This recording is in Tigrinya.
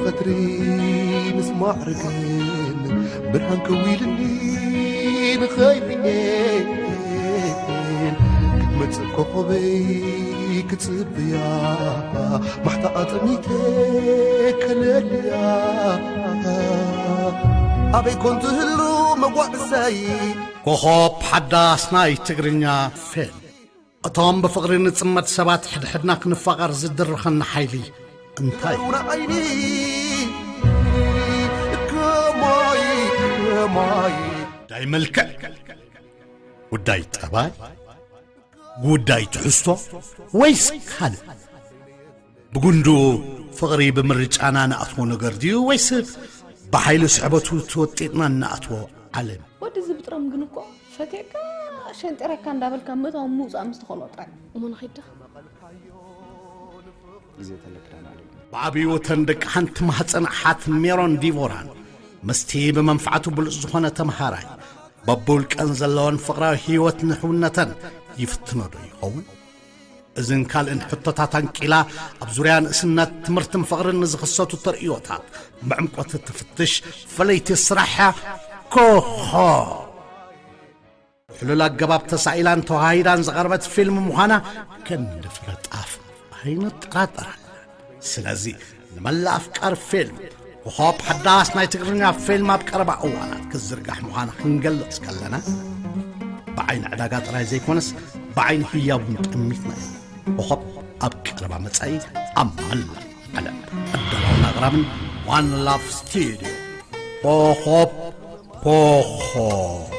ቀትሪ ምስ ማዕርግን ብርሃን ከዊልኒ ንኸይርእየን ክትመጽእ ኮኸበይ ክጽብያ ማሕታ ኣጠሚተ ከለልያ ኣበይ ኮን ትህሉ መጓዕሰይ ኮኸብ ሓዳስ ናይ ትግርኛ ፌልም። እቶም ብፍቕሪ ንጽመድ ሰባት ሕድሕድና ክንፋቐር ዝድርኸና ሓይሊ እንታይ እዩ? ጉዳይ መልክዕ፣ ጉዳይ ጠባይ፣ ጉዳይ ትሕዝቶ ወይስ ካልእ? ብጉንዱ ፍቕሪ ብምርጫና ንኣትዎ ነገር ድዩ ወይስ ብሓይሊ ስሕበቱ ተወጢጥና ንኣትዎ ዓለም? ወዲ እዚ ብጥረም ግን እኮ ፈትየካ ሸንጢረካ እንዳበልካ ምእታው ምውፃእ ምስ ተኸሎ ጥራይ እሞ ንኺድ ድኻ? ግዜ ተለክዳ ማለት እዩ። ብዓብዩ እተን ደቂ ሓንቲ ማህፀን ኣሓት ሜሮን ዲቮራን ምስቲ ብመንፍዓቱ ብሉፅ ዝኾነ ተምሃራይ በብውልቀን ዘለወን ፍቕራዊ ህይወት ንሕውነተን ይፍትኖ ዶ ይኸውን? እዝን ካልእን ሕቶታት ኣንቂላ ኣብ ዙርያ ንእስነት ትምህርትን ፍቕርን ንዝኽሰቱ ተርእዮታት ብዕምቆት እትፍትሽ ፍልይቲ ስራሕ እያ። ኮኾ ብሕሉል ኣገባብ ተሳኢላን ተዋሂዳን ዝቐረበት ፊልም ምዃና ክንዲ ፍረ ጣፍ ኣይንጠራጠራን። ስለዚ ንመላእ ኣፍቃሪ ፊልም ኮኾብ ሓዳስ ናይ ትግርኛ ፊልም ኣብ ቀረባ እዋናት ክዝርጋሕ ምዃና ክንገልጽ ከለና ብዓይኒ ዕዳጋ ጥራይ ዘይኮነስ ብዓይኒ ህያቡን ጠሚትና ኢና። ኮኾብ ኣብ ቀረባ መጻኢ ኣብ መላ ዓለም ዕደላውን ኣቕራብን ዋን ላቭ ስቱድዮ። ኮኾብ ኮኾብ